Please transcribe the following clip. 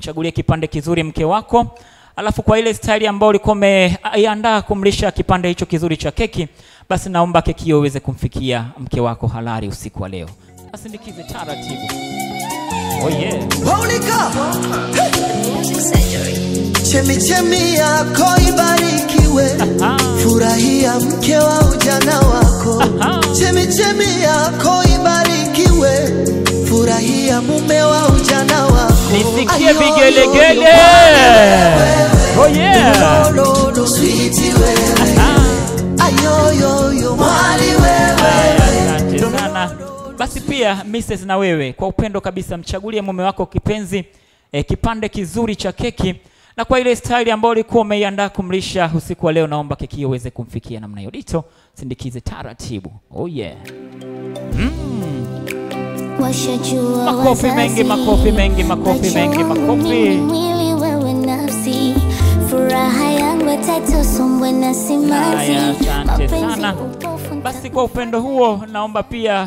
Chagulie kipande kizuri mke wako, alafu kwa ile staili ambayo ulikuwa umeiandaa kumlisha kipande hicho kizuri cha keki, basi naomba keki hiyo iweze kumfikia mke wako halali usiku wa leo. Asindikize taratibu. Oh yeah. Waulika. Chemi chemi yako ibarikiwe. Furahia mke wa ujana wako. Chemi chemi yako ibarikiwe. Furahia mume wa ujana wako. Nisikie vigelegele. Oh yeah. Sweetie wewe. Ayoyoyo mwali wewe. Asante sana. Basi pia Mrs. na wewe kwa upendo kabisa mchagulie mume wako kipenzi kipande kizuri cha keki, na kwa ile style ambayo ulikuwa umeiandaa kumlisha usiku wa leo, naomba keki hiyo iweze kumfikia namna hiyo. Dito, sindikize taratibu. Oh yeah. Makofi mengi, makofi mengi, makofi mengi, makofi. Haya, asante sana. Basi kwa upendo huo naomba pia